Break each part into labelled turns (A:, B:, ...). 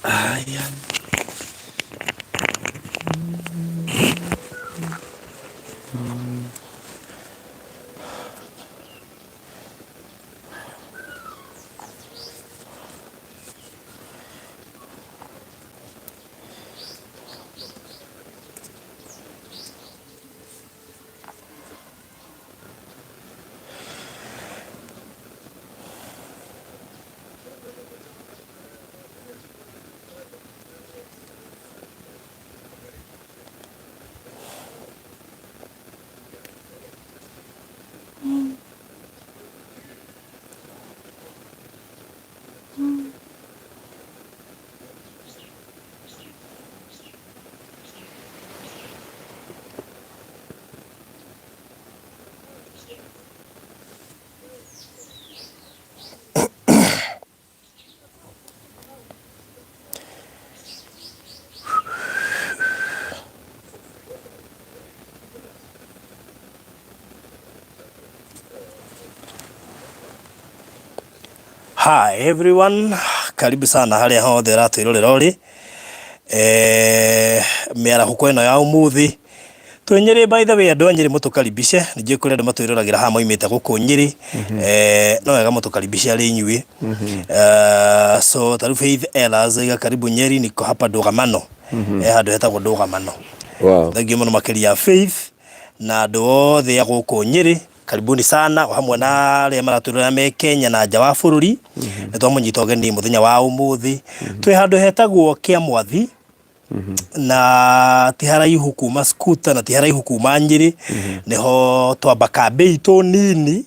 A: Aya. Hi everyone, karibu sana harĩa hothe ũratwĩrorera ũrĩ eh, mĩarahũko ĩno ya ũmũthĩ twĩ Nyĩrĩ by the way andũ a Nyĩrĩ mũtũkaribice nĩ njũĩ kũrĩ andũ matwĩroragĩra haha moimĩte gũkũ Nyĩrĩ eh, no wega mũtũkaribice arĩ inyuĩ Eh, so tarĩu Faith Elas aiga karibu Nyeri niko hapa Ndũgamano eh, handũ hetagwo Ndũgamano
B: Wow.
A: thengiũ mũno makĩria Faith na andũ othe a gũkũ Nyĩrĩ karibuni sana o hamwe na arĩa maratwĩrorera me Kenya na nja wa bũrũri nĩ twamũnyita ũgeni mũthenya wa ũmũthĩ twĩ handũ hetagwo Kĩamwathi na ti haraihu kuma Skuta na ti haraihu kuma Nyĩrĩ nĩho twamba kambĩ itũ nini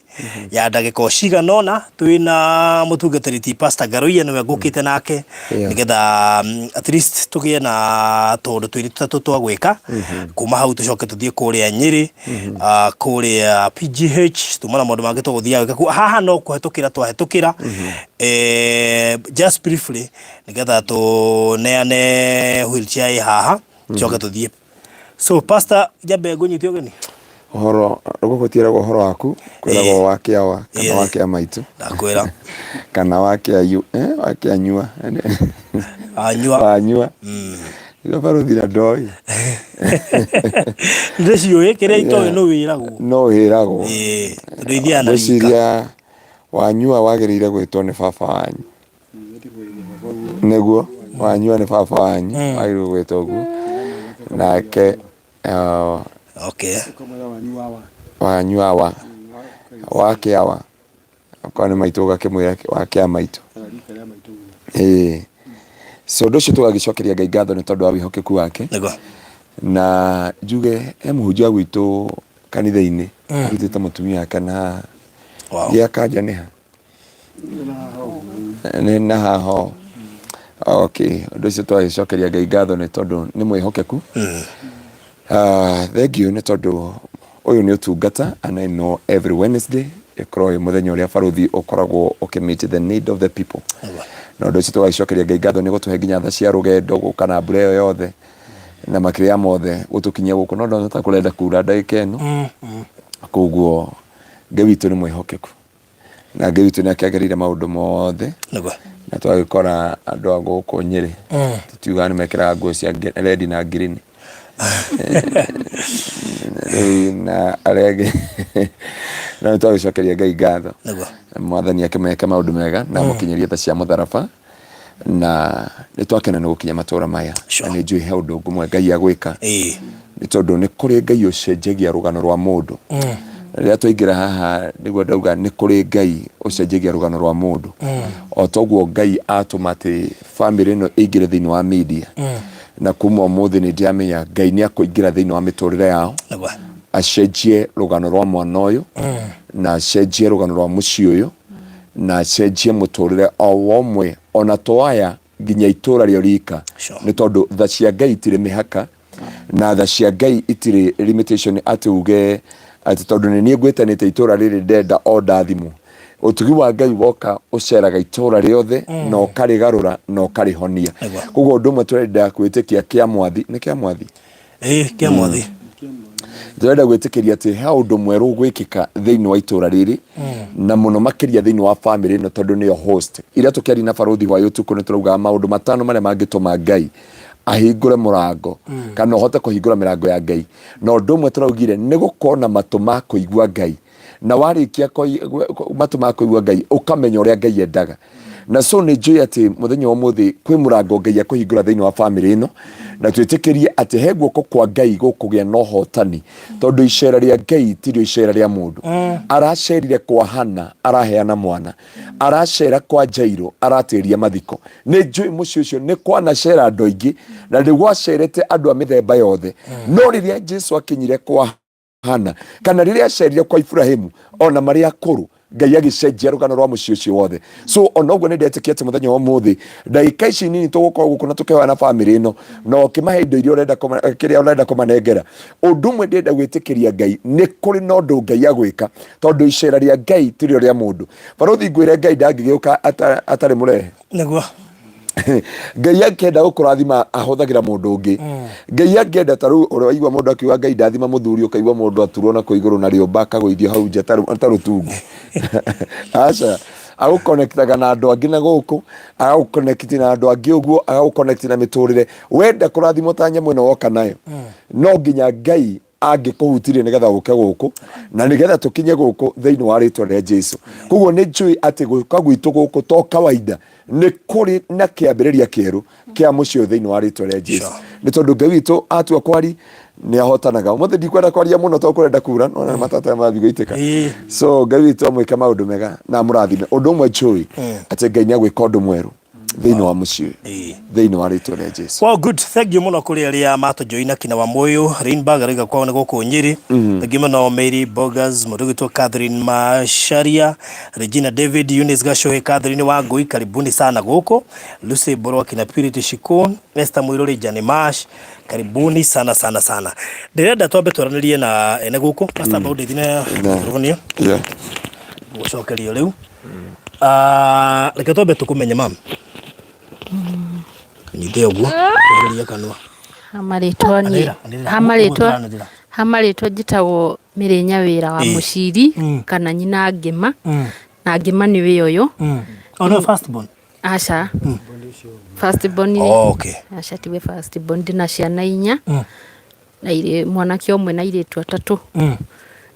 A: ya ndagĩka o cigana ũna twĩna mũtungatĩri ti Pastor Ngaruiya nĩwe ngũkĩte nake nĩgetha at least tũgĩe na tũũndũ twĩrĩ tũtatũ twa gwĩka kuma hau tũcoke tũthiĩ kũrĩa Nyĩrĩ kũrĩa PGH tuma na maũndũ mangĩ tũgũthiaga gwĩka kuo. Haha no kũhetũkĩra twahĩtũkĩra just briefly nĩgetha tũneane wheelchair ĩ haha tũcoke tũthiĩ. So pastor njambe ngũnyite ũgeni.
B: Ũhoro gũkũ gũtiĩragwo ũhoro waku kwĩragwo wa kĩawa kana wa kĩa maitũ
A: Ndakwĩra.
B: kana wa kĩa eh, wa kĩanyua
A: Anyua.
B: wanyua Nĩguo barũthi na ndoĩ
A: Ndĩciũĩ kĩrĩa itoĩ no wĩragwo.
B: no wĩragwo
A: Ĩĩ, tondũ ithiaga na rika.
B: ngwĩciria wanyua wagĩrĩire gwĩtwo nĩ baba wanyu nĩguo wanyua nĩ baba wanyu wagĩrĩirwo gwĩtwo ũguo nake
A: Okay.
B: Wanyua wa wa kĩawa okorwo nĩ maitũ ũgakĩmwĩra wa kĩa maitũ ĩĩ so ũndũ ũcio tũgagĩcokeria Ngai ngatho nĩ tondũ wa wĩhokeku wake
A: Nĩguo.
B: na njuge he mũhunjia gwitũ kanitha-inĩ arutĩte mũtumia wake na
A: Wow.
B: gĩa kanja nĩ ha nĩ na haho okay ũndũ ũcio twagĩcokeria Ngai ngatho nĩ tondũ nĩ mwĩhokeku Ah, thank you nĩ tondũ ũyũ nĩ ũtungata and I know every Wednesday ĩkoragwo ĩ mũthenya ũrĩa barũthi ũkoragwo ũkĩ the need of the people na ũndũ ũcio tũgagĩcokeria Ngai ngatho nĩ gũtũhe nginya tha cia rũgendo gũka na mbura ĩyo yothe na makĩria mothe gũtũkinyia gũkũ no ndona ta kũrenda kura ndagĩka ĩno koguo Ngai witũ nĩ mwĩhokeku na Ngai witũ nĩ akĩagĩrĩire maũndũ mothe
A: Nĩguo.
B: na twagĩkora andũ a gũkũ Nyĩrĩ tũtiugaga nĩ mekĩraga nguo cia red na green rĩu na arĩa angĩ no nĩ twagĩcokeria Ngai ngatho
A: Nĩguo.
B: mwathani akĩmeke maũndũ mega na amũkinyĩrie tha cia mũtharaba na nĩ twakena nĩ gũkinya matũra maya
A: Sure.
B: na nĩ njũĩ he ũndũ ngũmwe Ngai agwĩka
A: Ĩĩ.
B: nĩ tondũ nĩ kũrĩ Ngai ũcenjagia rũgano rwa mũndũ rĩrĩa twaingĩra haha nĩguo ndauga nĩ kũrĩ Ngai ũcenjagia rũgano rwa mũndũ o toguo Ngai atũma atĩ bamĩrĩ ĩno ĩingĩre thĩinĩ wa media na kuma ũmũthĩ nĩ ndĩramenya Ngai nĩ akũingĩra thĩinĩ wa mĩtũrĩre yao
A: Nĩguo.
B: acenjie rũgano rwa mwana ũyũ na acenjie rũgano rwa mũciĩ ũyũ na acenjie mũtũrĩre o womwe ona to aya nginya itũra rĩo rika
A: Sure.
B: nĩ tondũ tha cia Ngai itirĩ mĩhaka na tha cia Ngai itirĩ limitation atĩ uge atĩ tondũ nĩ niĩ ngwĩtanĩte itũra rĩrĩ ndenda o ndathimwo ũtugi wa Ngai woka ũceraga itũra rĩothe na ũkarĩgarũra na ũkarĩhonia
A: Nĩguo.
B: koguo ũndũ ũmwe tũrenda gwĩtĩkia kĩa mwathi nĩ kĩa mwathi
A: Ĩĩ, kĩa mwathi.
B: Ndĩrenda gwĩtĩkĩria atĩ he ũndũ mwerũ ũgwĩkĩka thĩinĩ wa itũra rĩrĩ na mũno makĩria thĩinĩ wa famĩlĩ ĩno tondũ nĩyo host. Ira tũkĩaria na barũthi hwaĩ ũtukũ nĩ tũraugaga maũndũ matano marĩa mangĩtũma Ngai ahingũre mũrango kana ũhote kũhingũra mĩrango ya Ngai. Na ũndũ ũmwe tũraugire nĩ gũkorwo na matũ ma kũigua Ngai. Na warĩkia matũ ma kũigua Ngai ũkamenya ũrĩa Ngai endaga. Na so nĩ njũĩ atĩ mũthenya wa ũmũthĩ kwĩ mũrango Ngai akũhingũra thĩinĩ wa famĩlĩ ĩno na twĩtĩkĩrie atĩ he guoko kwa Ngai gũkũgĩa na ũhotani tondũ icera rĩa Ngai tirio icera rĩa mũndũ. Aracerire kwa Hana araheana mwana, aracera kwa Jairo aratĩria mathiko. Nĩ njũĩ mũciĩ ũcio nĩ kwanacera andũ aingĩ na nĩ gwacerete andũ a mĩthemba yothe, no rĩrĩa Jesu akinyire kwa Hana kana rĩrĩa acerire kwa Iburahimu ona marĩ akũrũ Ngai agĩcenjia rũgano rwa mũciĩ ũcio wothe. So ona ũguo nĩ ndetĩkia atĩ mũthenya wa ũmũthĩ ndagĩka ici nini tũgũkorwo gũkũ na tũkĩhoya na famĩlĩ ĩno na ũkĩmahe indo iria ũrenda kĩrĩa ũrenda kũmanengera. Ũndũ ũmwe ndĩrenda gwĩtĩkĩria Ngai nĩ kũrĩ na ũndũ Ngai agwĩka tondũ icera rĩa Ngai tirio rĩa mũndũ. Barũthi ngwĩre Ngai ndangĩgĩũka atarĩ mũrehe.
A: Nĩguo.
B: Ngai angĩenda gũkũrathima ahũthagĩra mũndũ ũngĩ. Ngai angĩenda ta rĩu ũrĩa waigua mũndũ akiuga Ngai ndathima mũthuri ũkaigua mũndũ aturwo na kũu igũrũ na rĩũmba akagũithio hau nja ta rũtungu. Aca, agũconnectaga na andũ angĩ na gũkũ, agagũconnect na andũ angĩ ũguo, agagũconnect na mĩtũrĩre. Wenda kũrathimwo ta nyamũ ĩno woka nayo, no nginya Ngai angĩkũhutirie nĩgetha ũke gũkũ na nĩgetha tũkinye gũkũ thĩinĩ wa rĩtwa rĩa Jesu. Koguo nĩ njũĩ atĩ gũka gwitũ gũkũ to kawaida, nĩ kũrĩ na kĩambĩrĩria kĩerũ kĩa mũciĩ ũyũ thĩinĩ wa rĩtwa rĩa Jesu. Nĩ tondũ Ngai witũ atua kwari nĩ ahotanaga. Ũmũthĩ ndikwenda kwaria mũno tondũ kũrenda kura, nona matata mathiĩ gũitĩka. So Ngai witũ amwĩke maũndũ mega na amũrathime. Ũndũ ũmwe njũĩ atĩ Ngai nĩ agwĩka ũndũ mwerũ thĩinĩ wa mũciĩ ũyũ thĩinĩ wa rĩtwa rĩa Jesu.
A: Well, good. Thank you mũno kũrĩ arĩa matũjoina kina wa Moyo Rainbag arauga kwao nĩ gũkũ Nyĩrĩ. Thank you mũno Mary Bogas, mũndũ ũgwĩtwo Catherine Macharia, Regina David, Eunice Gacohe, Catherine Wangui, karibuni sana gũkũ. Lucy Mbũrũ akina Purity Shiko, Esther Mũirũrĩ, Jane Mash, karibuni sana sana sana. Ndĩrenda twambe twaranĩrie na ene gũkũ. Pastor Mbau ndĩthi na microphone ĩyo. Gũcokerio rĩu. Ah, reke twambe tũkũmenye mam. Nyite ũguo, kwehereria kanua.
C: Hamarĩtwa niĩ
A: Anĩrĩra, anĩrĩra.
C: hamarĩtwa
A: Ũguo tũranĩrĩra.
C: hamarĩtwa njĩtagwo Mĩrĩ Nyawĩra wa Mũciri kana nyina Ngĩma na Ngĩma nĩwe ũyũ.
A: Oh, no, first born.
C: Aca. First born nĩ
A: Oh, okay.
C: aca tiwe first born ndĩna ciana inya. Na irĩ mwanake ũmwe na airĩtu atatũ.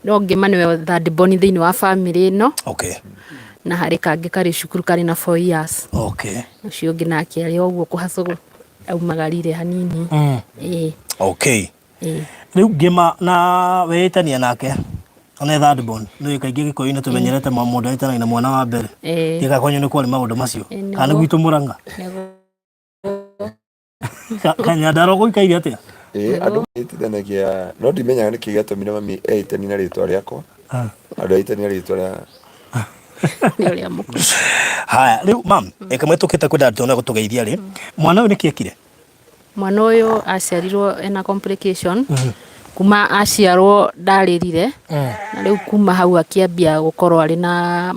C: No Ngĩma nĩwe third born thĩinĩ wa family ĩno.
A: Okay.
C: Na harĩ kangĩ karĩ cukuru karĩ na 4 years.
A: Okay.
C: Ũcio ũngĩ nake arĩ o ũguo kũhacũgũ aumagarire hanini. Ĩĩ.
A: Okay.
C: Ĩĩ.
A: Rĩu Ngĩma na wĩtania nake ona third born nĩ kaingĩ gĩkũyũ-inĩ tũmenyerete mũndũ etanagia na mwana wa mbere.
C: Ĩĩ.
A: Gĩka kwanyu nĩ kwarĩ maũndũ macio.
C: Ĩĩ,
A: Kana nĩ
C: nĩguo.
A: gwitũ Mũrang'a?
C: Nĩguo.
A: Kanyandarua gũikaire atĩa?
B: Ĩĩ andũ metithanagia no ndimenyaga nĩkĩ gĩatũmire mami eitanie na rĩtwa rĩakwa. Andũ eitanie na rĩtwa rĩa
C: Nĩ ũrĩa mũkũrũ.
A: Haya, rĩu mam, ĩkamwe tũkĩte kwenda tuone gũtũgeithia rĩ. Mwana ũyũ nĩkĩ ekire?
C: Mwana ũyũ aciarirwo ena complication kuma aciarwo ndarĩrire na rĩu kuma hau akĩambia gũkorwo arĩ na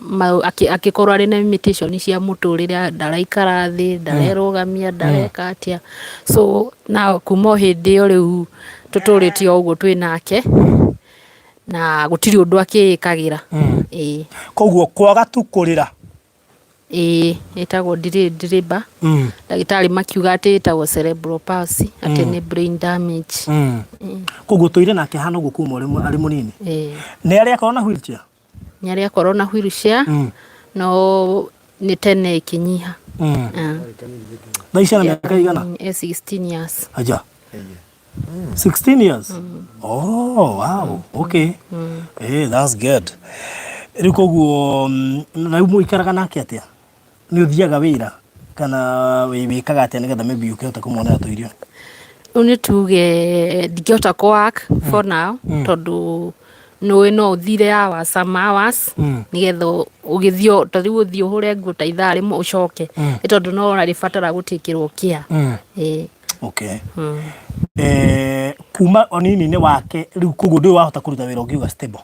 C: akĩkorwo arĩ na limitation cia mũtũrĩre, ndaraikara thĩ, ndarerũgamia, ndareka atĩa. So na kuma o hĩndĩ ĩyo rĩu tũtũrĩte o ũguo twĩ nake na gũtirĩ ũndũ akĩĩkagĩra. Ĩĩ.
A: Koguo kwaga tu kũrĩra
C: Ĩĩ ĩtagwo delayed labour. Ndagĩtarĩ makiuga atĩ ĩtagwo cerebral palsy atĩ nĩ brain damage.
A: Koguo tũire nake hana ũguo kuma arĩ mũnini.
C: Ĩĩ.
A: Nĩ arĩ akorwo na wheelchair?
C: Nĩ arĩ akorwo na wheelchair no nĩ tene ĩkĩnyiha.
A: Thaa ici ena mĩaka igana?
C: E 16 years.
A: Aja. 16 years? Oh, wow. Okay. Eh, that's good. Rĩu koguo na rĩu mũikaraga nake atĩa? Nĩ ũthiaga wĩra kana wĩkaga atĩa nĩgetha maybe ũkĩhote kũmuonera tũirio?
C: Rĩu nĩ tuge ndingĩhota kũ work for now tondũ nĩũĩ no ũthire hours some hours nĩgetha ũgĩthiĩ ta rĩu ũthiĩ ũhũre nguo ta ithaa rĩmwe ũcoke nĩ tondũ no ũrarĩbatara gũtĩkĩrwo care. Ĩĩ.
A: Okay. Eh, kuma onini-inĩ wake rĩu koguo ndũrĩ wahota kũruta wĩra ũngiuga stable.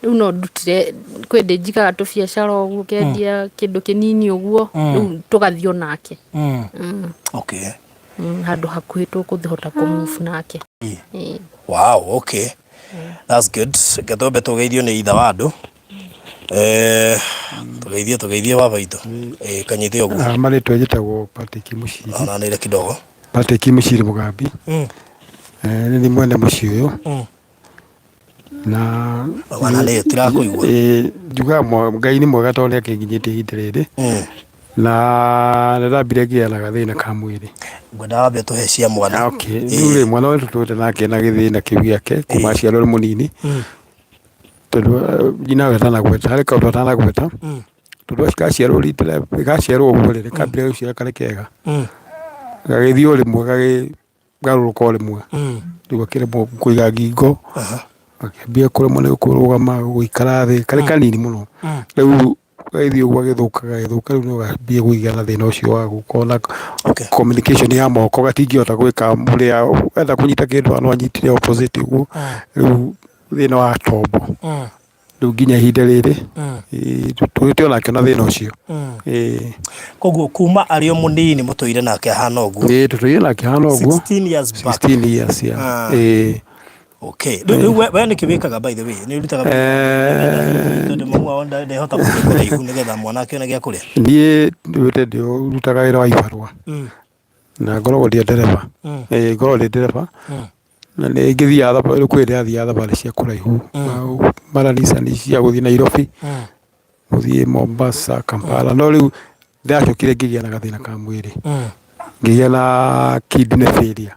C: Rĩu no ndutire kwĩ ndĩ njikaga tũbiacara ũguo ngendia kĩndũ kĩnini ũguo rĩu tũgathiĩ onake.
A: Okay.
C: Handũ hakuhĩ tũkũhota kũ move nake. Ĩĩ.
A: Wow, okay. That's good. Reke twambe tũgeithio nĩ itha wa andũ. Eh, tũgeithie tũgeithie baba itũ. Eh, kanyite ũguo.
D: Ah, marĩtwa njĩtagwo Patrick Mũciri
A: Onanĩre kidogo.
D: Patrick Mũciri Mũgambi. Eh, nĩ niĩ mwene mũciĩ ũyũ. Na
A: Wana nĩ tirakũigua.
D: Eh, njugaga Ngai nĩ mwega tondũ nĩ akĩnginyĩtie ihinda rĩrĩ. Na nĩ ndambire ngĩgĩa na gathĩna ka mwĩrĩ.
A: Ngwenda wambe tũhe cia mwana.
D: Ah, okay. Rĩu rĩ mwana ũyũ tũtũrĩte nake na gĩthĩna kĩu gĩake kuma aciarwo arĩ mũnini. Tondũ eh, nyina we atanagweta harĩ kaũndũ atanagweta. Tondũ gaciarwo rita rĩa gaciarwo ũguo rĩ kambire gũciara karĩ kega. Gagĩthiĩ o rĩmwe gagĩgarũrũka o rĩmwe. Rĩu gakĩremwo kũiga ngingo. Gakĩambia kũremwo nĩ kũrũgama gũikara thĩ karĩ kanini mũno. Rĩu gagĩthiĩ ũguo gagĩthũka gagĩthũka rĩu no gambie kũgĩa na thĩna ũcio wa gũkorwo na communication ya moko gatingĩhota gwĩka ũrĩa enda kũnyita kĩndũ no anyitire opposite ũguo rĩu thĩna wa tombo rĩu nginya ihinda rĩrĩ tũrĩte onake na thĩna ũcio.
A: Koguo kuma arĩ o mũnini mũtũire nake ahana ũguo?
D: Ĩĩ tũtũire nake ahana ũguo.
A: 16 years back.
D: 16 years yeah. Ĩĩ.
A: Okay. Rĩu rĩu we we nĩkĩ wĩkaga by the way? Nĩ ũrutaga
D: Eh,
A: tondũ mamu wao ndehota gũthiĩ kũraihu nĩgetha mwana akĩone gĩa kũrĩa.
D: Niĩ nduĩte ndĩrutaga wĩra wa ibarũa na ngoragwo ndĩ ndereba. Ĩĩ ngoragwo ndĩ ndereba na nĩ ngĩthiaga thabarĩ, kwĩ hĩndĩ ndĩrathiaga thabarĩ cia kũraihu maranicani cia gũthiĩ Nairobi, gũthiĩ Mombasa, Kampala no rĩu ndĩracokire ngĩgĩa na gathĩna ka mwĩrĩ, ngĩgĩa na kidney failure.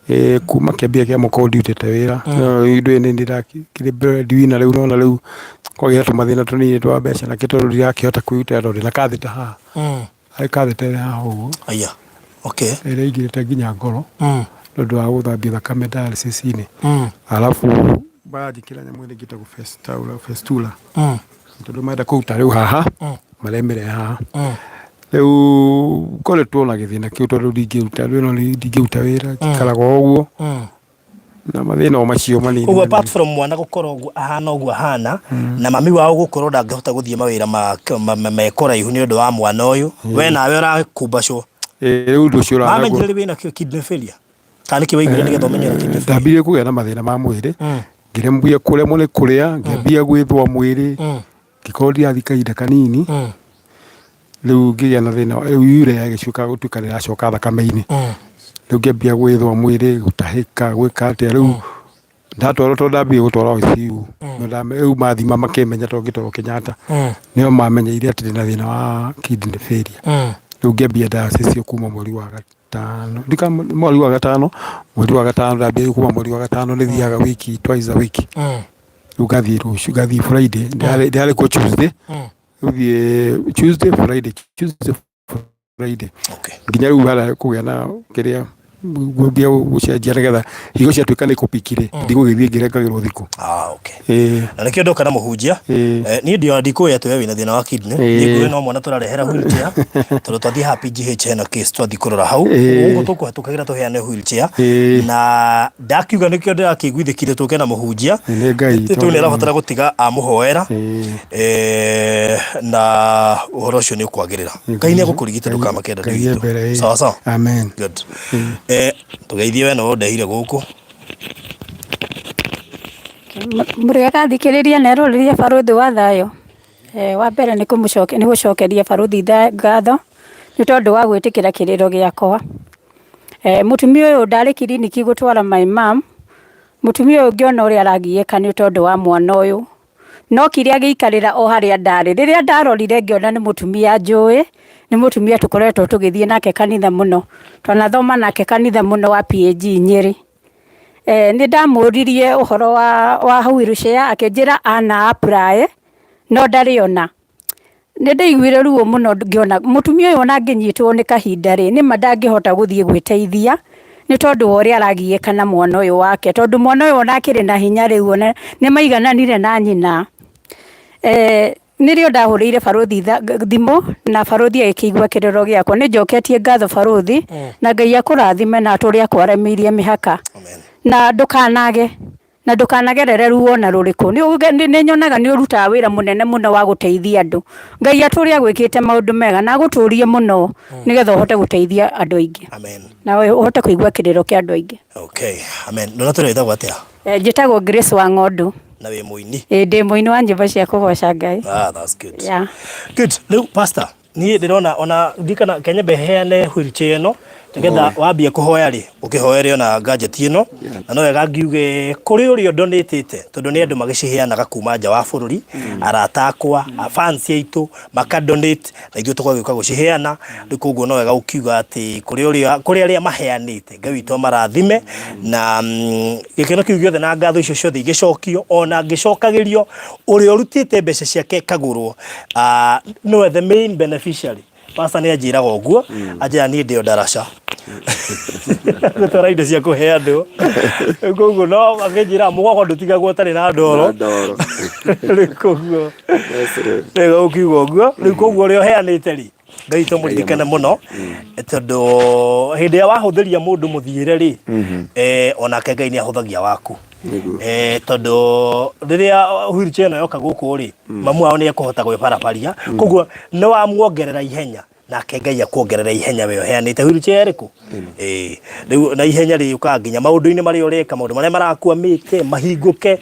D: Ĩĩ kuma kĩambĩrĩria kĩa mwaka ũyũ ndirutĩte wĩra, no rĩu nĩ ndĩrakĩrĩ breadwinner rĩu nĩwona rĩu kwagĩa tũmathĩna tũnini twa mbeca na kĩ tondũ ndirakĩhota kwĩrutĩra tondũ ndĩna catheter haha, harĩ catheter ĩrĩ haha ũguo
A: Aya. Okay.
D: ĩrĩa ĩingĩrĩte nginya ngoro nĩ ũndũ wa gũthambio thakame dialysis-inĩ, arabu maranjĩkĩra nyamũ ĩno ĩngĩ ĩtagwo fistula tondũ marenda kũruta rĩu haha maremere haha. Rĩu ngoretwo na gĩthĩna kĩu tondũ ndingĩruta rĩu ndingĩruta wĩra njikaraga o ũguo na mathĩna o macio manini.
A: Koguo apart from mwana gũkorwo ũguo ahana ũguo ahana na mami wao gũkorwo ndangĩhota gũthiĩ mawĩra me kũraihu nĩ ũndũ wa mwana ũyũ we nawe ũrakumbacwo.
D: Rĩu ũndũ ũcio
A: Wamenyire rĩ wĩna kidney failure? Kana nĩkĩ waiguire nĩgetha ũmenye wĩna kidney failure?
D: Ndambirie kũgĩa na mathĩna ma mwĩrĩ ngĩremwo kũremwo nĩ kũrĩa ngĩambia gwĩthũa mwĩrĩ ngĩkorwo ndirathiĩ kahinda kanini rĩu ngĩgĩa na thĩna rĩu urea ĩgĩcoka gũtuĩka nĩ ĩracoka thakame-inĩ rĩu ngĩambia gwĩthũa mwĩrĩ gũtahĩka gwĩka atĩa rĩu ndatwarwo tondũ ndambire gũtwarwo ICU rĩu mathima makĩmenya tondũ ngĩtwarwo Kenyatta nĩo mamenyeire atĩ ndĩna thĩna wa kidney failure rĩu ngĩambia dialysis ĩyo kuma mweri wa gatano ndika mweri wa gatano mweri wa gatano ndambia kuma mweri wa gatano nĩ thiaga wiki twice a week rĩu ngathiĩ rũciũ ngathiĩ Friday ndĩrarĩ kuo Tuesday rĩu thiĩ Tuesday Friday Tuesday Friday nginya rĩu hara kũgĩa na kĩrĩa ngwambia gũcenjia nĩgetha higo ciatuĩka nĩ kũpiki rĩ ndigũgĩthiĩ ngĩrengagĩrwo thikũ.
A: Ah, okay. Na nĩkĩo ndoka na mũhunjia. Niĩ ndio ndikũĩ atĩ we wĩna thĩna wa kidney. Niĩ ngũĩ no mwana tũrarehera wheelchair tondũ twathiĩ haha PGH hena case twathiĩ kũrora hau. Ũguo tũkũhetũkagĩra tũheane wheelchair. Na ndakiuga nĩkĩo ndĩrakĩiguithĩkire tũke na mũhunjia.
D: Nĩ Ngai
A: Tondũ nĩ arabatara gũtiga amũhoera. Na ũhoro ũcio nĩ ũkwagĩrĩra. Ngai nĩ egũkũrigita ndũkamake
D: Ngai e
A: witũ.
D: mbere,
A: Sawa sawa.
D: Amen.
A: Good. Tũgeithie we no ũndehire gũkũ.
E: Mũrĩega athikĩrĩria na eroreri a Barũthi wa Thayũ. Wa mbere nĩ nĩ gũcokeria barũthi ngatho nĩ tondũ wa gwĩtĩkĩra kĩrĩro gĩakwa. Mũtumia ũyũ ndarĩ kiriniki gũtwara my mum, mũtumia ũyũ ngĩona ũrĩa aragiĩka nĩ tondũ wa mwana ũyũ. No kire agĩikarĩra o harĩa ndarĩ. Rĩrĩa ndarorire ngĩona nĩ mũtumia njũĩ, nĩ mũtumia tũkoretwo tũgĩthiĩ nake kanitha mũno. Twanathoma nake kanitha mũno wa PAG Nyĩrĩ. Nĩ ndamũririe ũhoro wa wheelchair akĩnjĩra ana apply no ndarĩ ona. Nĩ ndaiguire ruo mũno ngĩona mũtumia ũyũ ona angĩnyitwo nĩ kahinda rĩ, nĩma ndangĩhota gũthiĩ gwĩteithia, nĩ tondũ wa ũrĩa aragiĩka na mwana ũyũ wake, tondũ mwana ũyũ ona akĩrĩ na hinya rĩu ona nĩ maigananire na nyina. Nĩrĩo ndahũrĩire barũthi thimũ na barũthi agĩkĩigua kĩrĩro gĩakwa. Nĩ njoketie ngatho barũthi, na Ngai akũrathime na atũre akwaramĩirie mĩhaka. Na ndũkanage. Na ndũkanagerere ruo ona rũrĩkũ. Nĩ nyonaga nĩ ũrutaga wĩra mũnene mũno wa gũteithia andũ. Ngai atũre agwĩkĩte maũndũ mega na agũtũrie mũno nĩgetha ũhote gũteithia andũ aingĩ.
A: Amen.
E: Na ũhote kũigua kĩrĩro kĩa andũ aingĩ.
A: Okay. Amen. Nona tũrĩ wĩtagwo atĩa?
E: Njĩtagwo Grace Wang'ondu.
A: Na wĩ mũini?
E: Ĩĩ ndĩ mũini wa nyĩmbo cia kũgoca Ngai.
A: Ah, that's good.
E: Yeah.
A: Good. Rĩu pastor, niĩ ndĩrona ona ndikana kenyembe heane wheelchair ĩno nĩgetha wambia kũhoya rĩ ũkĩhoere ona gadget ĩno na no wega ngiuge kũrĩ ũrĩa ũndonĩtĩte tondũ nĩ andũ magĩciheanaga kuma nja wa bũrũri arata akwa fans aitũ maka donate na ithuĩ tũgagĩũka gũciheana rĩu koguo no wega ũkiuga atĩ kũrĩ ũrĩa kũrĩ arĩa maheanĩte Ngai witũ amarathime na gĩkeno kĩu gĩothe na ngatho icio ciothe igĩcokio ona ngĩcokagĩrio ũrĩa ũrutĩte mbeca ciake kagũrwo nĩwe the main beneficiary. Pastor nĩ anjĩraga ũguo anjĩra niĩ ndĩ o ndaraca gũtwara indo cia kũhe andũ. Rĩu koguo no akĩnjĩra mũgogo ndũtigagwo ũtarĩ na ndoro.
B: Na ndoro.
A: Rĩu koguo
B: Yes, rĩu.
A: rĩu ũkiuga ũguo rĩu koguo ũrĩa ũheanĩte rĩ Ngai witũ mũririkane mũno tondũ hĩndĩ ĩrĩa wahũthĩria mũndũ mũthiĩre rĩ onake Ngai nĩ ahũthagia waku.
B: Nĩguo.
A: Tondũ rĩrĩa wheelchair ĩno yoka gũkũ rĩ mamu wao nĩ ekũhota gwĩbarabaria koguo nĩ wamuongerera ihenya nake Ngai akuongerera ihenya we ũheanĩte wheelchair ĩrĩkũ? Ĩĩ rĩu na ihenya rĩũkaga nginya maũndũ-inĩ marĩa ũreka maũndũ marĩa marakwamĩte mahingũke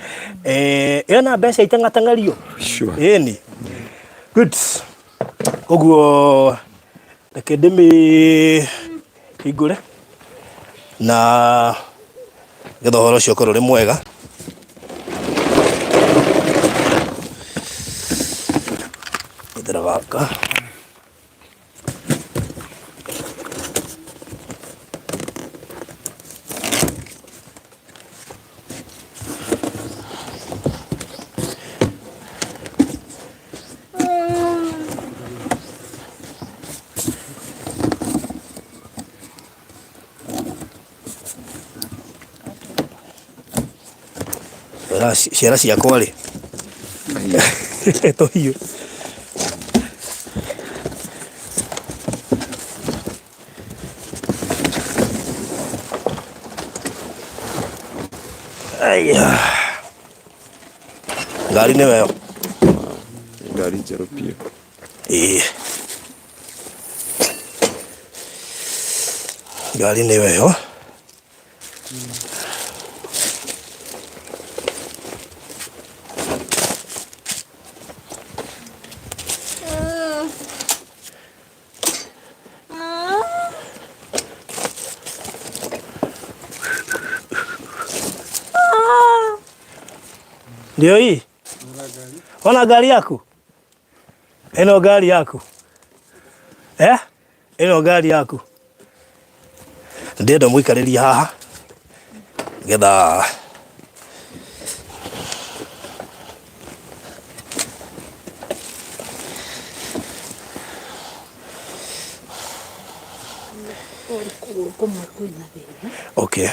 A: ĩyo na mbeca iteng'ateng'erio.
B: Sure.
A: Ĩni. Good. Koguo reke ndĩmĩhingũre na nĩgetha ũhoro ũcio ũkorwo ũrĩ mwega. Hũthĩra gaka. Rora ciana ciakwa rĩ tũhiũ. Aya. Ngari nĩyo ĩyo.
B: Ngari njerũ biũ.
A: Ĩĩ. Ngari nĩyo ĩyo. Ndio hii. Ona gari yaku? Ĩno ngari yaku? Eh? Ĩno ngari yaku? Ndĩrenda mũikarĩrie haha nĩgetha
C: Kũgũrũ kũmwe kwĩna thĩna.
A: Okay.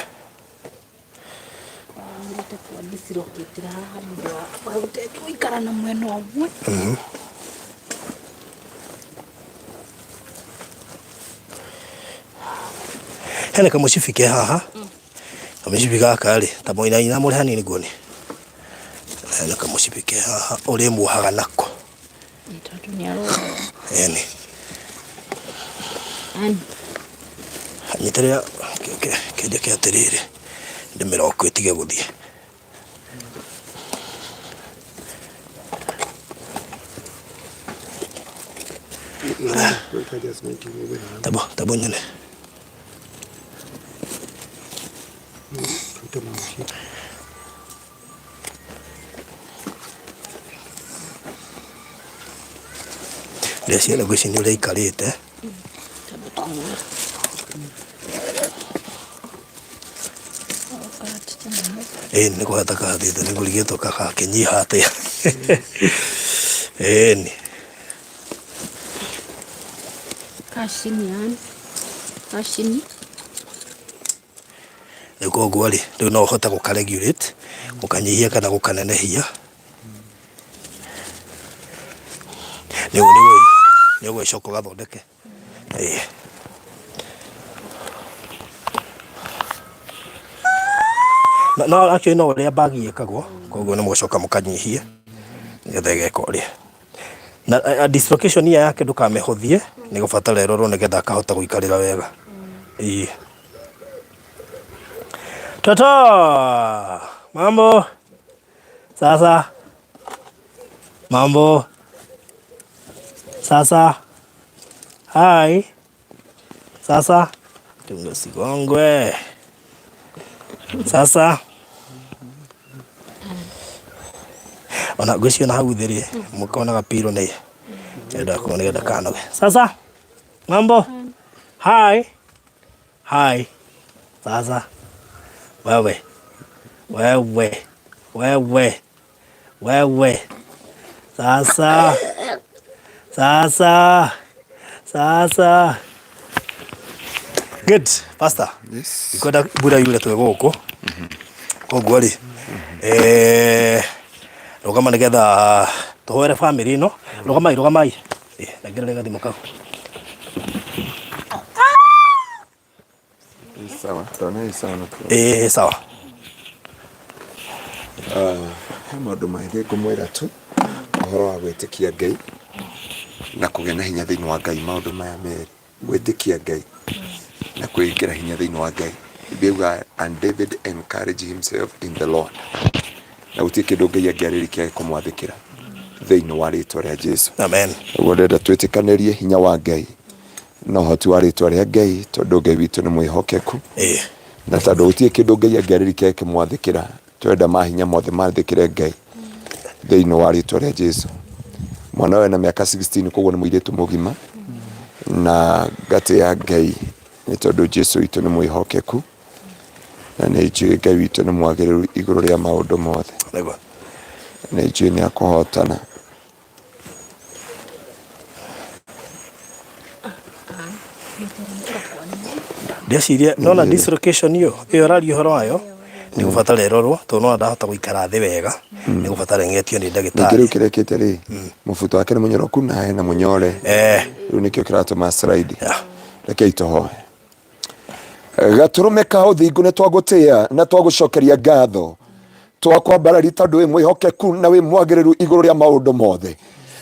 C: Wamĩte kwa dislocate haha nĩ ũndũ wa gũikara na mwena ũmwe.
A: Hena kamũcibi ke haha kamũcibi gaka rĩ ta mũinaina mũrĩ hanini nguoni hena kamũcibi ke haha ũrĩmuohaga nako.
C: Ĩ tondũ nĩ arwara.
A: Ĩni.
C: Ani.
A: Nyitĩrĩra kĩnjĩke atĩrĩrĩ ndĩmĩroku ĩtige gũthiĩ. Tabo, tabo nyone. Ndĩreciria ngwĩciria nĩ ũrĩa aikarĩte. Ĩni nĩ kũhata kahatĩte nĩ ngũrigĩtwo gakĩnyiha atĩa. Ĩni.
C: Kacini yani. Kacini.
A: Rĩu koguo rĩ, rĩu no ũhote gũka regulate, gũkanyihia kana gũkanenehia. Nĩ ũgũgĩcoka ũgathondeke. Ĩĩ. No actually no ũrĩa bagi ĩkagwo, koguo nĩ mũgũcoka mũkanyihie nĩgetha ĩgeka ũrĩa. Na dislocation ĩyo yake ndũkamĩhũthie, nĩ gũbatara ĩrorwo nĩgetha akahota gũikarĩra wega. Ĩĩ. Toto, mambo sasa, mambo sasa, hi sasa, tunga sigongwe sasa ona ngwĩciria na hau thĩ rĩ mũkonaga piro nĩ enda nĩgetha kanoge. Sasa mambo, hi hi sasa, wewe wewe wewe wewe sasa sasa sasa good pastor.
B: Yes.
A: Ikwenda mbura yure twĩ gũkũ, koguo rĩ rũgama nĩgetha tũhoere bamĩrĩ ĩno. Rũgamai, rũgamai. Ndengerere gathimũ kau.
B: Sawa, tona ĩ sawa na tũ.
A: Ĩĩ sawa.
B: He maũndũ maingĩ ngũmwĩra tu ũhoro wa gwĩtĩkia Ngai na kũgĩa na hinya thĩinĩ wa Ngai. Maũndũ maya merĩ, gwĩtĩkia Ngai na kwĩĩkĩra hinya thĩinĩ wa Ngai. Biblia yugaga, and David encouraged himself in the Lord. Na gũtirĩ kĩndũ Ngai angĩarĩria kĩage kũmwathĩkĩra thĩinĩ wa rĩtwa rĩa Jesu.
A: Amen.
B: Ũguo ndĩrenda twĩtĩkanĩrie hinya wa Ngai na ũhoti wa rĩtwa rĩa Ngai, tondũ Ngai witũ nĩ mwĩhokeku. Na tondũ gũtirĩ kĩndũ Ngai angĩarĩria kĩage kũmwathĩkĩra, tũrenda mahinya mothe mathĩkĩre Ngai thĩinĩ wa rĩtwa rĩa Jesu. Mwana ũyũ ena mĩaka 16, koguo nĩ mũirĩtu mũgima, na ngatĩĩa Ngai nĩ tondũ Jesu witũ nĩ mwĩhokeku, na nĩ njũĩ Ngai witũ nĩ mwagĩrĩru igũrũ rĩa maũndũ mothe.
A: Nĩguo.
B: Nĩ njũĩ nĩ akũhotana.
A: Ndeciria nona dislocation ĩyo ĩyo ũraria ũhoro wayo nĩ gũbatara ĩrorwo, tondũ nona ndahota gũikara thĩ wega, nĩ gũbatara ĩng'etio nĩ
B: Ningĩ rĩu
A: ndagĩtarĩ.
B: kĩrĩa kĩte rĩ, mũbuto wake nĩ mũnyoroku na hena mũnyore. Rĩu nĩkĩo kĩratũma slide. Rekei tũhoe. Gatũrũme ka ũthingu, nĩ twagũtĩĩa na twagũcokeria ngatho, twakwambarari tondũ wĩ mwĩhokeku na wĩ mwagĩrĩru igũrũ rĩa maũndũ mothe.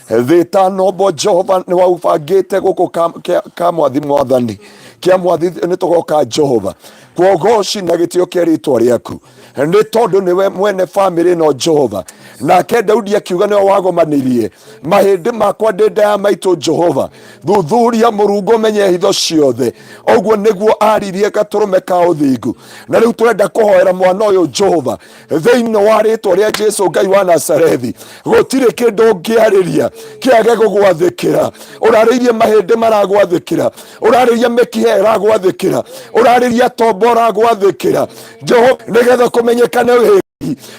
B: Thĩ ĩtanombo, Jehova, nĩ waũbangĩte gũkũ ka mwathi mwathani kĩa mwathi nĩ tũgoka, Jehova, kuogoci na gĩtĩo kĩa rĩtwa rĩaku, nĩ tondũ nĩwe mwene bamĩrĩ ĩno, Jehova. Nake Daudi akiuga, nĩwe wagomanirie mahĩndĩ makwa ndĩ nda ya maitũ. Jehova, thuthuria mũrungu, ũmenye hitho ciothe. Ũguo nĩguo aririe gatũrũme ka ũthingu. Na rĩu tũrenda kũhoera mwana ũyũ, Jehova, thĩinĩ wa rĩtwa rĩa Jesu Ngai wa Nazarethi. Gũtirĩ kĩndũ ũngĩarĩria kĩage gũgwathĩkĩra. Ũrarĩirie mahĩndĩ maragwathĩkĩra, ũrarĩria mĩkiha ĩragwathĩkĩra, ũrarĩria tombo ũragwathĩkĩra, Jehova, nĩgetha kũmenyekane wĩ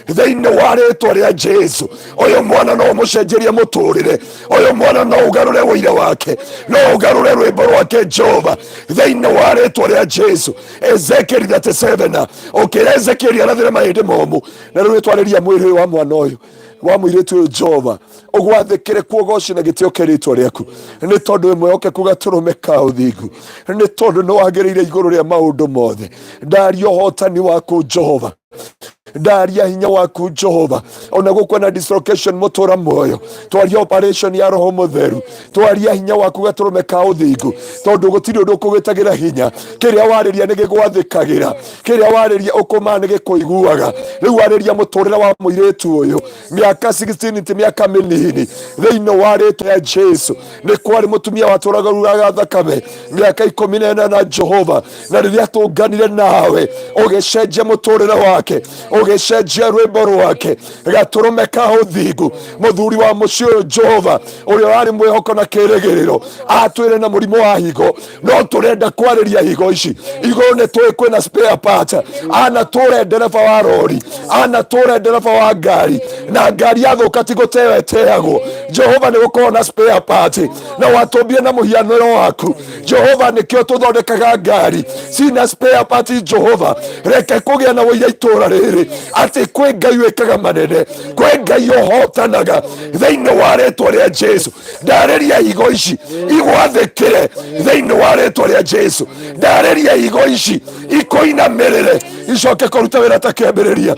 B: thĩinĩ wa rĩtwa rĩa Jesu. Ũyũ mwana no ũmũcenjerie mũtũrĩre, ũyũ mwana no ũgarũre ũira wake, no ũgarũre rwĩmbo rwake, Jehova, thĩinĩ wa rĩtwa rĩa Jesu. Ezekiel 37, ũkĩra Ezekiel arathĩre mahĩndĩ momũ, na rĩu nĩtwarĩria mwĩrĩ ũyũ wa mwana ũyũ wa mũirĩtu ũyũ, Jehova, ũgwathĩkĩre kuogoci na gĩtĩo kĩa rĩtwa rĩaku, nĩ tondũ wĩ mwĩhokeku gatũrũme ka ũthingu, nĩ tondũ nĩ wagĩrĩire igũrũ rĩa maũndũ mothe. Ndaria ũhotani waku, Jehova, ndaria hinya waku, Jehova. Ona gũkũ na dislocation mũtũra muoyo, twaria operation ya roho mũtheru, twaria hinya waku gatũrũme ka ũthingu, tondũ gũtirĩ ũndũ ũkũgĩtagĩra hinya. Kĩrĩa warĩria nĩ gĩgwathĩkagĩra, kĩrĩa warĩria ũkũmaa nĩ gĩkũiguaga. Rĩu warĩria mũtũrĩre wa mũirĩtu ũyũ, mĩaka 16 ti mĩaka mĩnini. Thĩinĩ wa rĩtwa rĩa Jesu, nĩ kwarĩ mũtumia watũraga ruraga thakame mĩaka 18, Jehova, na rĩrĩa tũnganire nawe ũgĩcenjia mũtũrĩre wake, ũgĩcenjia rwĩmbo rwake. Gatũrũme ka ũthingu, mũthuri wa mũciĩ ũyũ, Jehova, ũrĩa ũrarĩ mwĩhoko na kĩrĩgĩrĩro, atwĩre na mũrimũ wa higo, no tũrenda kwarĩria higo ici igũrũ. Nĩ tũĩ kwĩna spare part. Anatũre ndereba wa rori, anatũre ndereba wa ngari, na ngari yathũka ti gũteo ĩteagwo. Jehova nĩ gũkorwo na spare part na watũmbie na mũhianĩro waku Jehova nĩkĩo tũthondekaga ngari cina spare part. Jehova, reke kũgĩa na wũira itũra rĩrĩ atĩ kwĩ Ngai wĩkaga manene, kwĩ Ngai ũhotanaga. Thĩinĩ wa rĩtwa rĩa Jesu, ndarĩria higo ici igwathĩkĩre. Thĩinĩ wa rĩtwa rĩa Jesu, ndarĩria higo ici ikũinamĩrĩre, icoke kũruta wĩra ta kĩambĩrĩria.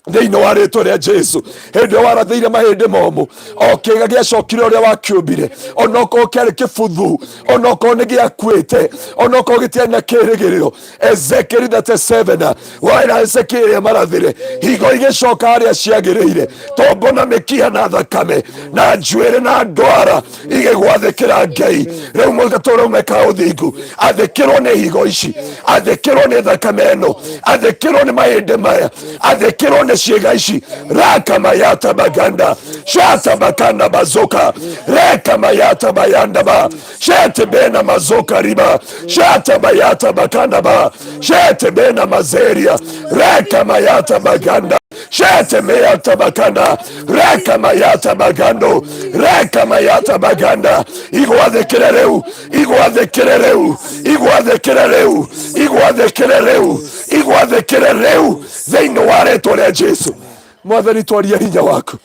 B: Thĩinĩ wa rĩtwa rĩa Jesu, hĩndĩ ĩyo warathĩire mahĩndĩ momũ, o kĩga gĩacokire ũrĩa wakĩũmbire, onokorwo kĩarĩ kĩbuthu, onokorwo nĩ gĩakuĩte, onokorwo gĩtiarĩ na kĩrĩgĩrĩro. Ezekieli 37, waĩra Ezekieli amarathĩre, higo igĩcoka harĩa ciagĩrĩire, tombo na mĩkiha na thakame na njuĩrĩ na ndwara igĩgwathĩkĩra. Ngai, rĩu mũgatũra meka ũthingu, athĩkĩrwo nĩ higo ici, athĩkĩrwo nĩ thakame ĩno, athĩkĩrwo nĩ mahĩndĩ maya, athĩkĩrwo nĩ ciĩga ici. Rakamayata baganda shata bakanda bazoka rekamayata bayanda ba shete bena mazoka riba shata bayata bakanda ba shete bena mazeria rekamayata baganda shete meyata bakanda rekamayata bagando rekamayata baganda. Igwathĩkĩre rĩu, igwathĩkĩre rĩu, igwathĩkĩre rĩu, igwathĩkĩre rĩu, igwathĩkĩre rĩu thĩinĩ wa rĩtwa rĩa Jesu. Mwathani, twaria hinya waku,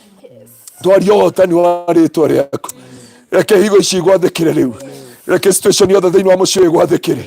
B: twaria ũhotani wa rĩtwa rĩaku. Reke higo ici igwathĩkĩre rĩu, reke situation yothe thĩinĩ wa mũciĩ ĩgwathĩkĩre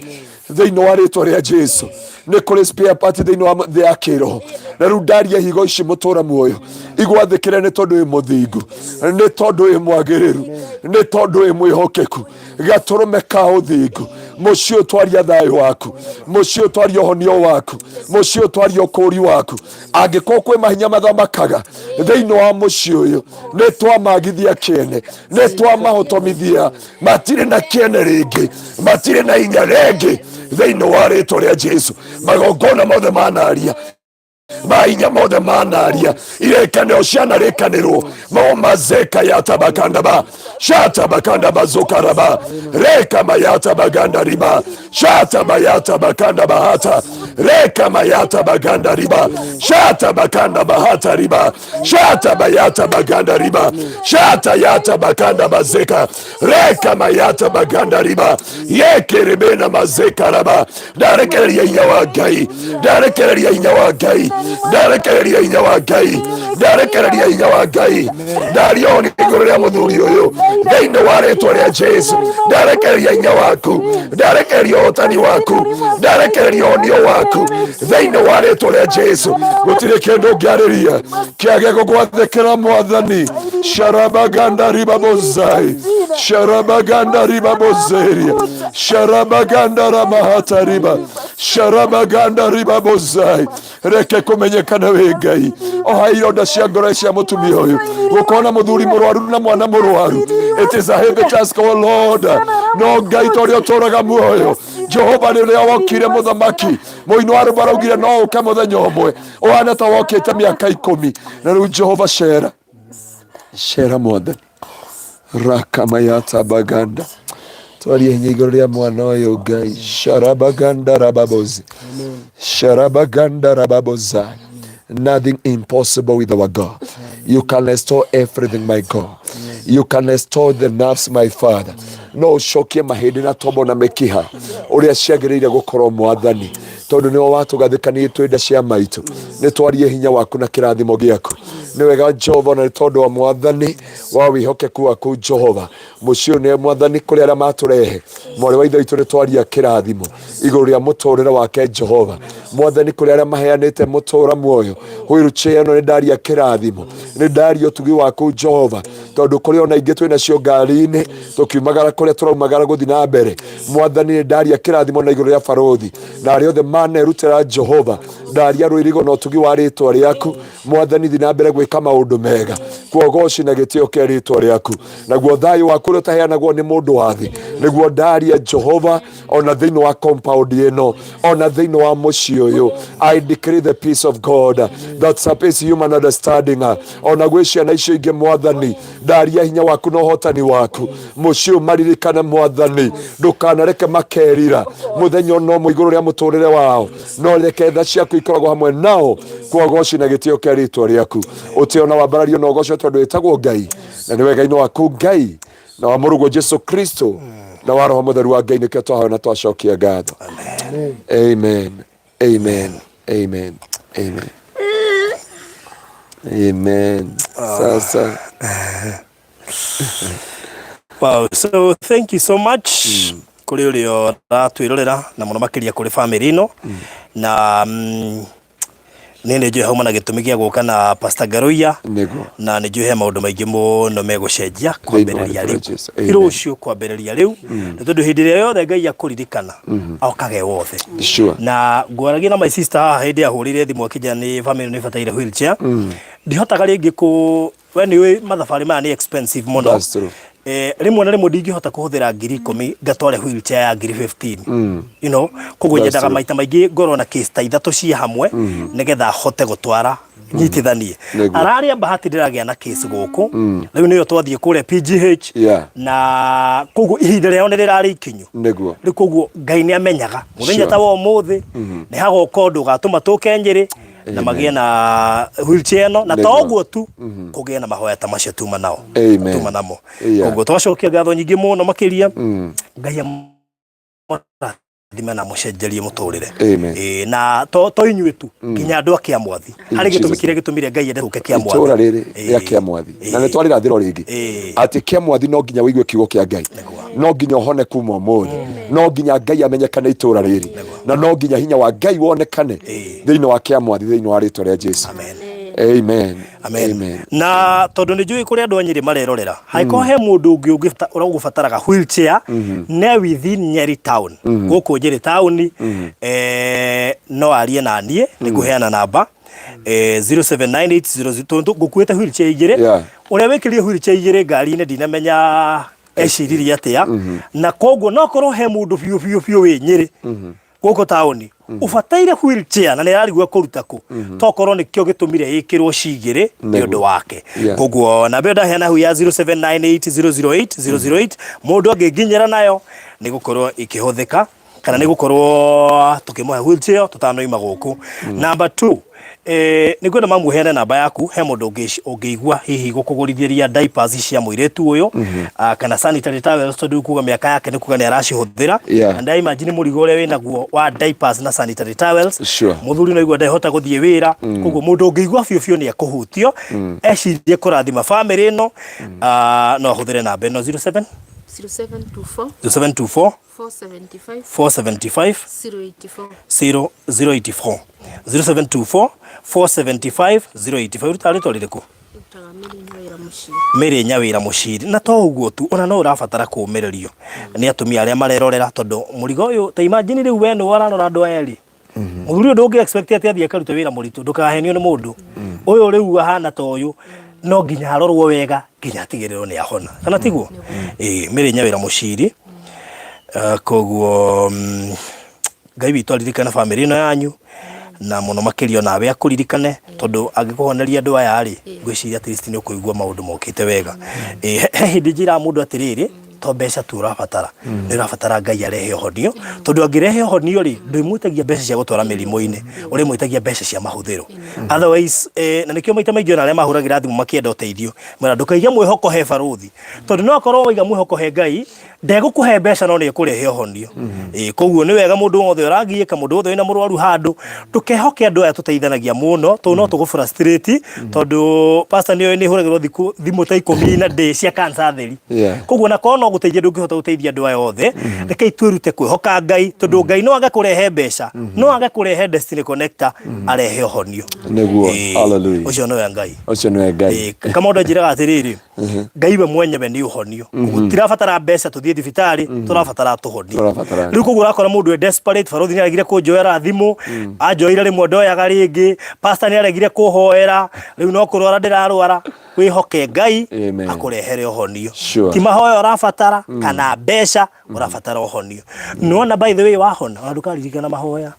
B: thĩinĩ wa rĩtwa rĩa Jesu. Nĩ kũrĩ spare part thĩinĩ wa thĩ ya kĩroho, na rĩu ndaria higo ici mũtũra muoyo igwathĩkĩre, nĩ tondũ wĩ mũthingu, nĩ tondũ wĩ mwagĩrĩru, nĩ tondũ wĩ mwĩhokeku. Gatũrũme ka ũthingu, mũciĩ ũyũ twaria thayũ waku, mũciĩ ũyũ twaria ũhonio waku, mũciĩ ũyũ twaria ũkũũri waku. Angĩkorwo kwĩ mahinya mathamakaga thĩinĩ wa mũciĩ ũyũ, nĩ twamagithia kĩene, nĩ twamahotomithia, matirĩ na kĩene rĩngĩ, matirĩ na hinya rĩngĩ thĩinĩ wa rĩtwa rĩa Jesu. Magongona mothe manaria, mahinya mothe manaria, irĩkanĩro cianarĩkanĩrwo momazeka yatabakandaba shatabakanda zokaraba reka mayata baganda riba shata bayata bakanda bahata reka mayata baganda riba shata bakanda bahata riba shata bayata baganda riba shata yata bakanda bazeka reka mayata baganda riba yekerebena mazeka raba. Ndarekereria hinya wa Ngai, ndarekereria hinya wa Ngai, ndarekereria hinya wa Ngai, ndarekereria hinya wa Ngai. Ndaria ũũ igũrũ rĩa mũthuri ũyũ thĩinĩ wa rĩtwa rĩa Jesu. Ndarekereria hinya waku, ndarekereria ũhotani waku, ndarekereria ũhonio waku thĩinĩ wa rĩtwa rĩa Jesu. Gũtirĩ kĩndũ ũngĩarĩria kĩage gũgwathĩkĩra, Mwathani. Sharabaganda ribabozai sharabaganda ribabozeria sharabaganda ramahata riba sharabaganda ribabozai. Reke kũmenyekana wĩ Ngai. Oha ironda cia ngoro cia mũtumia ũyũ. Gũkorwo na mũthuri mũrwaru na mwana mũrwaru, it is a heavy task, oh Lord. No Ngai, ta ũrĩa ũtũraga muoyo, Jehova, rĩrĩa wokire mũthamaki mũinũ wa rũmba araugire no ũke mũthenya ũmwe ũhana ta wokĩte mĩaka 10. Na rĩu Jehova, cera, cera, Mwathani. Rakamayata baganda, twarie hinya igũrũ rĩa mwana ũyũ, Ngai. Sharabaganda rababozi sharabaganda rababoza. Nothing impossible with our God. You can restore everything, my God. You can restore the nerves, my Father. No ũcokie mahĩndĩ na tombo na mĩkiha ũrĩa ciagĩrĩire gũkorwo, Mwathani, tondũ nĩwe watũgathĩkanirie twĩ nda cia maitũ. Nĩ twarie hinya waku na kĩrathimo gĩaku. Nĩ wega, Jehova, na nĩ tondũ wa Mwathani wa wĩhokeku waku, Jehova. Mũciĩ ũyũ nĩ Mwathani, kũrĩ arĩa matũrehe mwarĩ wa ithe witũ, nĩ twaria kĩrathimo igũrũ rĩa mũtũrĩre wake, Jehova Mwathani. Kũrĩ arĩa maheanĩte mũtũra muoyo wheelchair ĩno, nĩ ndaria kĩrathimo, nĩ ndaria ũtugi waku, Jehova, tondũ kũrĩ ona ingĩ twĩ nacio ngari-inĩ tũkiumagara kũrĩa tũraumagara gũthiĩ na mbere. Mwathani, nĩ ndaria kĩrathimo na igũrũ rĩa barũthi na arĩa othe manerutĩra. Jehova, ndaria rũirigo na ũtugi wa rĩtwa rĩaku. Mwathani, thiĩ na mbere gwĩka maũndũ mega kuogoci na gĩtĩo kĩa rĩtwa rĩaku. Naguo thayũ waku ũrĩa ũtaheanagwo nĩ mũndũ wa thĩ, nĩguo ndaria, Jehova, ona thĩinĩ wa compound ĩno, ona thĩinĩ wa mũciĩ ũyũ. Ũyũ. I decree the peace of God that surpasses human understanding. Ona gwĩ ciana icio ingĩ, Mwathani, ndaria hinya waku na ũhotani waku. Mũciĩ ũyũ maririkane, Mwathani, ndũkanareke makerira mũthenya ona ũmwe igũrũ rĩa mũtũrĩre wao, no reke tha ciaku ikoragwo hamwe nao kwa ũgoci na gĩtĩo kĩa rĩtwa rĩaku. Ũtĩo na wambarario na ũgocwo, tondũ wĩtagwo Ngai na nĩ wega-inĩ waku Ngai na wa Mũrũguo Jesu Kristo na wa Roho Mũtheru wa Ngai nĩkĩo twahoya na twacokia ngatho. Amen, amen, amen, amen, amen. Sasa.
A: Wow, so thank you so much kũrĩ ũrĩa ũratwĩrorera na mũno makĩria kũrĩ family ĩno na niĩ nĩ njũĩ hauma na gĩtũmi gĩa gũka na Pastor Ngaruiya. Na nĩ njũĩ he maũndũ maingĩ mũno megũcenjia
B: Thĩinĩ wa
A: kwambĩrĩria
B: rĩtwa
A: rĩu.
B: rĩa Jesu. Amen.
A: Rũciũ kwambĩrĩria rĩu, nĩ tondũ hĩndĩ ĩrĩa yothe Ngai akũririkana okage wothe. Na ngwaragia na my sister haha hĩndĩ ahũrĩire thimũ akĩnjĩra nĩ family nĩ ĩbataire wheelchair. Ndihotaga rĩngĩ kũ we nĩ ũĩ mathabarĩ maya nĩ expensive mũno.
B: That's true.
A: Rĩmwe na rĩmwe ndingĩhota kũhũthĩra 10,000 ngatware wheelchair ya ngiri 15, koguo
B: That's
A: nyendaga
B: true.
A: maita maingĩ ngorwo na case ta ithatũ ciĩ hamwe nĩgetha hote gũtwara nyitithanie. Ararĩa bahati ndĩragĩa na case gũkũ rĩu nĩyo twathiĩ kũrĩa PGH. Na koguo ihinda rĩao nĩ rĩrarĩ ikinyu. Rĩu koguo Ngai nĩ amenyaga mũthenya ta wa ũmũthĩ nĩ hagoka ũndũ ũgatũma tũke Nyĩrĩ na magĩe na wheelchair ĩno na to ũguo tu, kũgĩe na mahoya ta macio tuma nao.
B: Amen.
A: Tuma namo. Koguo twacokia ngatho nyingĩ mũno makĩria. Ngai amũrathime na amũcenjerie mũtũrĩre.
B: Amen.
A: Ĩĩ, na to inyuĩ tu, nginya andũ a Kĩamwathi harĩ gĩtũmi
B: Jesus
A: kĩrĩa gĩtũmire Ngai ende tũke Kĩamwathi.
B: Itũra rĩrĩ rĩa Kĩamwathi na nĩ twarĩrathĩrwo rĩngĩ atĩ Kĩamwathi no nginya wĩigue kiugo kĩa Ngai, no nginya ũhone kuma ũmũthĩ, no nginya Ngai amenyekane itũra rĩrĩ na no nginya hinya wa Ngai wonekane thĩinĩ wa Kĩamwathi thĩinĩ wa rĩtwa rĩa Jesu.
A: Amen.
B: Amen.
A: Amen.
B: Amen.
A: Na tondũ nĩ njũĩ kũrĩ andũ a Nyĩrĩ marerorera, hangĩkorwo he mũndũ ũngĩ ũgũbataraga wheelchair ne within Nyeri town, gũkũ Nyĩrĩ town, no arie na niĩ, nĩ ngũheana namba 079800 tondũ ngũkuĩte wheelchair igĩrĩ. Ũrĩa wĩkĩrire wheelchair igĩrĩ ngari-inĩ ndinamenya eciririe atĩa, na koguo no korwo he mũndũ biũ biũ biũ wĩ Nyĩrĩ gũkũ taũni ũbataire wheelchair na nĩ ararigwo kũruta kũ, tokorwo nĩkĩo gĩtũmire ĩkĩrwo cigĩrĩ nĩ ũndũ wake. Koguo namba ĩyo ndaheana hau ya 0798008008, mũndũ angĩnginyĩra nayo nĩ gũkorwo ĩkĩhũthĩka kana nĩ gũkorwo tũkĩmũhe wheelchair tũtanoima gũkũ. Number 2, nĩ ngwenda mamuheane namba yaku, he mũndũ ũngĩigua hihi gũkũgũrithĩria diapers cia mũirĩtu ũyũ, kana sanitary towels, tondũ kuga mĩaka yake nĩ kuga nĩ aracihũthĩra. And I imagine mũrigo ũrĩa wĩnaguo wa diapers na sanitary towels. Mũthuri no igua ndehota gũthiĩ wĩra. Koguo mũndũ ũngĩigua biũ biũ nĩ ekũhutio ecirie kũrathima family ĩno, no ahũthĩre namba ĩno 07
C: 0724
A: 0724
C: 475
A: 475
C: 084.
A: 0 084, 0724 475 084. Ũrutaga rĩtwa rĩrĩkũ?
C: Rutaga Mary Nyawĩra Mũciri.
A: Mary Nyawĩra Mũciri. Na to ũguo tu, ona no ũrabatara kũũmĩrĩrio nĩ atumia arĩa marerorera, tondũ mũrigo ũyũ, ta imagine rĩu we nĩwe ũrarora andũ aya erĩ. Mũthuri ũyũ ndũngĩ expect atĩ athiĩ akarute wĩra mũritũ, ndũkahenio nĩ mũndũ ũyũ rĩu ahana ta ũyũ, no nginya arorwo wega nginya atigĩrĩrwo nĩ ahona, kana tiguo? Ĩĩ, Mary Nyawĩra Mũciri. Koguo Ngai witũ aririkane bamĩrĩ ĩno yanyu na mũno makĩria onawe akũririkane, tondũ angĩkũhoneria andũ aya rĩ, ngwĩciria at least nĩ ũkũigua maũndũ mokĩte wega. Ĩĩ, he hĩndĩ njĩraga mũndũ atĩrĩrĩ, to mbeca tu ũrabatara, nĩ ũrabatara Ngai arehe ũhonio, tondũ angĩrehe ũhonio rĩ, ndũrĩmwĩtagia mbeca cia gũtwara mĩrimũ-inĩ, ũrĩmwĩtagia mbeca cia mahũthĩro. Otherwise, na nĩkĩo maita maingĩ ona arĩa mahũragĩra thimũ makĩenda ũteithio mera ndũkaige mwĩhoko he barũthi, tondũ no akorwo waiga mwĩhoko he Ngai ndegũkũhe mbeca no nĩ ekũrehe ũhonio. Ĩĩ, koguo nĩ wega mũndũ wothe ũragiĩka, mũndũ wothe wĩna mũrwaru handũ, ndũkehoke andũ aya tũteithanagia mũno, tondũ no tũgũ frustrate, tondũ pastor nĩ oĩ nĩ hũragĩrwo thikũ thimũ ta 10 na ndĩ cia cancer theri. Koguo na korwo no gũteithia ndũngĩhota gũteithia andũ aya othe, rekei twĩrute kwĩhoka Ngai, tondũ Ngai no age kũrehe mbeca, no age kũrehe destiny connector, arehe ũhonio.
B: Nĩguo.
A: Ĩĩ,
B: Hallelujah.
A: ũcio nĩwe Ngai.
B: Ũcio nĩwe Ngai.
A: Ĩĩ, Kamondo anjĩraga atĩrĩrĩ, Ngai we mwenyewe nĩ ũhonio. Koguo tirabatara mbeca tũthiĩ thibitarĩ, tũrabatara tũhonio.
B: Tũrabatara.
A: Rĩu koguo ũrakora mũndũ e desperate, barũthi nĩ aregire kũnjoera thimũ, anjoire rĩmwe ndoyaga rĩngĩ, pastor nĩ aregire kũhoera, rĩu no kũrwara ndĩrarwara. Wĩhoke Ngai
B: Amen.
A: akũrehere ũhonio.
B: Sure.
A: Ti mahoya ũrabatara kana mbeca, ũrabatara ũhonio. Nĩwona, by the way, wahona ona ndũkaririkana mahoya.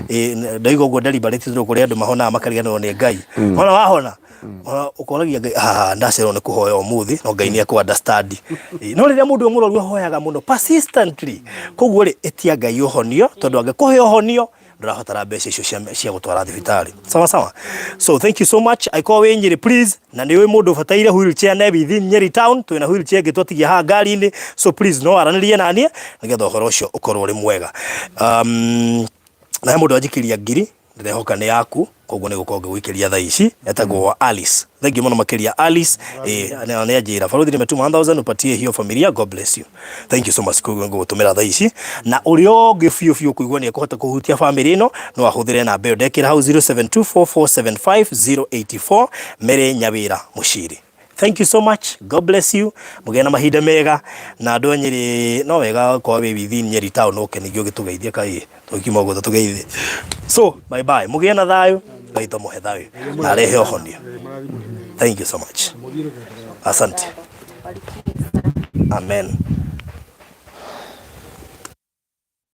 A: Ĩ, ndoiga ũguo deliberately tondũ kũrĩ andũ mahonaga makariganĩrwo nĩ Ngai. Ona wahona ona ũkoragia Ngai, "Ah, ndacererwo nĩ kũhoya ũmũthĩ," no Ngai nĩ ekũ understand. Ĩ, no rĩrĩa mũndũ ũyũ mũrwaru ahoyaga mũno persistently, koguo rĩ, ĩtia Ngai ũhonio, tondũ angĩkũhe ũhonio ndũrabatara mbeca icio cia gũtwara thibitarĩ. Sawa sawa, so thank you so much. Angĩkorwo wĩ Nyĩrĩ, please, na nĩ ũĩ mũndũ ũbataire wheelchair ne within Nyeri town, twĩna wheelchair ĩngĩ twatigia haha ngari-inĩ, so please no aranĩrie naniĩ nĩgetha ũhoro ũcio ũkorwo ũrĩ mwega. Na he mũndũ anjikĩria 1000, ndĩrehoka nĩ yaku, koguo nĩ gũkorwo ngĩgũikĩria thaa ici, etagwo Alice. Thank you mũno makĩria, Alice. Nĩ anjĩra, "Barũthi, nimetuma 1000 upatie hiyo familia. God bless you." Thank you so much. Koguo ngũgũtũmĩra thaa ici, na ũrĩa ũngĩ biũ biũ kũigua nĩ ekũhota kũhutia famĩlĩ ĩno no ahũthĩre namba ĩyo ndekĩra hau, 0724475084, Mary Nyawĩra Mũciri. Thank you so much. God bless you. Mũgĩe na mahinda mega. Na andũ a Nyĩrĩ, no wega korwo wĩ within Nyeri town ũke ningĩ ũgĩtũgeithia, kaĩ tũkiuma ũguo tũgeithie. So bye bye, mũgĩe na thayũ. Ngai tũmũhe thayũ na arehe ũhonio. Thank you so much. Asante. Amen.